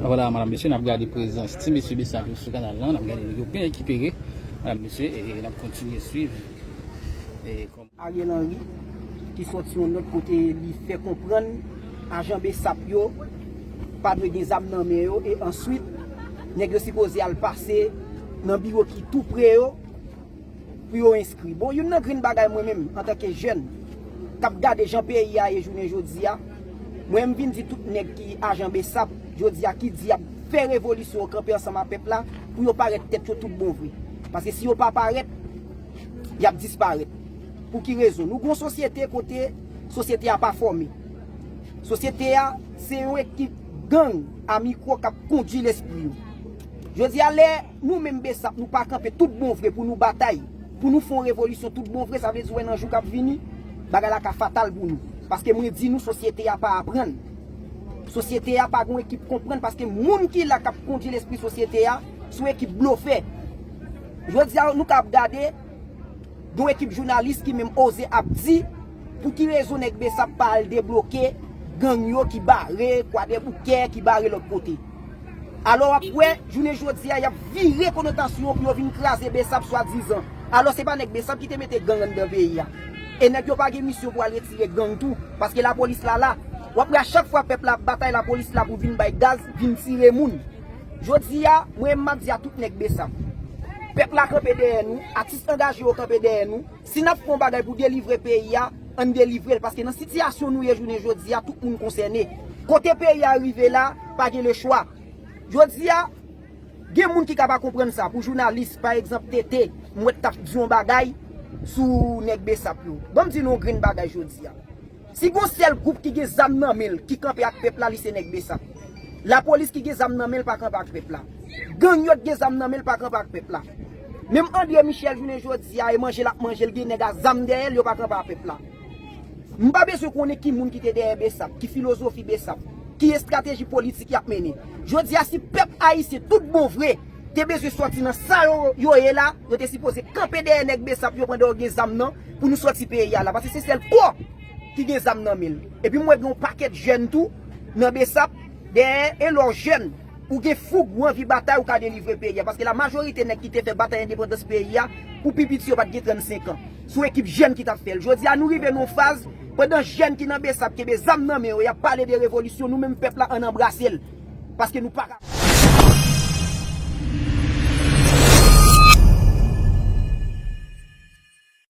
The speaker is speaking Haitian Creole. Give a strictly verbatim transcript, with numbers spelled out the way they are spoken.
Vwala, madanm, mesye, n ap gade prezans ti mesye Besap yo sou kanal lan, n ap gade yo byen ekipere, madanm, mesye, e n ap kontinye swiv. E kòm Ariel Henry, ki sòti yon nòt kote li fè konprann ajan Besap yo pa dwe gen zam nan men yo, e answit, nèg yo sipoze al pase nan biwo ki tou pre yo, pou yo enskri. Bon, youn nan grenn bagay mwen menm, antanke jèn, k ap gade jan peyi a ye jounen jodi a, mwen m vin di tout nèg ki ajan Besap, jodi a, ki di y ap fè revolisyon yo kanpe ansanm ak pèp la, pou yo parèt tèt yo tout bon vre. Paske si yo pa parèt, y ap disparèt. Pou ki rezon? Nou gon sosyete kote sosyete a pa fòme. Sosyete a, se yon ekip gang a mikwo k ap kondui lespri yo. Jodi a, lè nou menm Besap, nou pa kanpe tout bon vre pou nou batay, pou nou fè yon revolisyon tout bon vre, sa vle di, wè, nan jou k ap vini, bagay la ka fatal pou nou. Paske mwen di nou, sosyete a pa aprann. Sosyete a pa gon ekip konprann, paske moun ki la k ap kondui lespri sosyete a, se yon ekip blofè. Jodi a, nou ka ap gade, gen yon ekip jounalis ki menm oze ap di, pou ki rezon nèg Besap pa al debloke gang yo ki bare Kwadèboukè, ki bare lòt kote. Alò, w ap wè, jounen jodi a, y ap vire konotasyon pou yo vin kraze Besap swadizan. Alò, se pa nèg Besap ki te mete gang anndan peyi a. E nèg yo pa gen misyon pou al retire gang tou, paske lapolis la la. W ap wè, a chak fwa pèp la ap batay, lapolis la pou vin bay gaz, vin tire moun. Jodi a, mwen m ap di a tout nèg Besap, pèp la kanpe dèyè nou, atis angaje yo kanpe dèyè nou. Si n ap fè yon bagay pou delivre peyi a, ann delivre l, paske nan sitiyasyon nou ye jounen jodi a, tout moun konsène. Kote peyi a rive la, pa gen lechwa. Jodi a, gen moun ki ka pa konprann sa. Pou jounalis, pa egzanp, T T, m wè t ap di yon bagay sou nèg Besap yo. Ban m di nou yon grenn bagay jodi a. Si gon sèl gwoup ki gen zam nan men l, ki kanpe ak pèp la, li se nèg Besap. Lapolis ki gen zam nan men l pa kanpe ak pèp la. Gang yo t gen zam nan men l pa kanpe ak pèp la. Menm André Michel jounen jodi a, e manje l ap manje l, gen nèg a zam dèyè l, yo pa kanpe ak pèp la. M pa bezwen konnen ki moun ki te dèyè Besap, ki filozofi Besap, ki estrateji politik y ap mennen. Jodi a, si pèp ayisyen tout bon vre te bezwen sòti nan sa yo, yo ye la, yo te sipoze kanpe dèyè nèg Besap yo pandan yo gen zam nan pou nou sòti peyi a la. Paske se sèl kò ki gen zam nan men l. Epi m wè gen yon pakèt jèn tou nan Besap dèyè, e lè w jèn, ou gen foug, ou anvi batay, ou ka delivre peyi a. Paske la majorite nèg ki te fè batay endepandans peyi a, pou pi piti yo pa t gen trannsenk an. Se yon ekip jèn ki t ap fè l. Jodi a, nou rive nan yon faz, pandan jèn ki nan Besap kenbe zam nan men yo, y ap pale de revolisyon, nou menm pèp la, ann anbrase l. Paske nou pa ka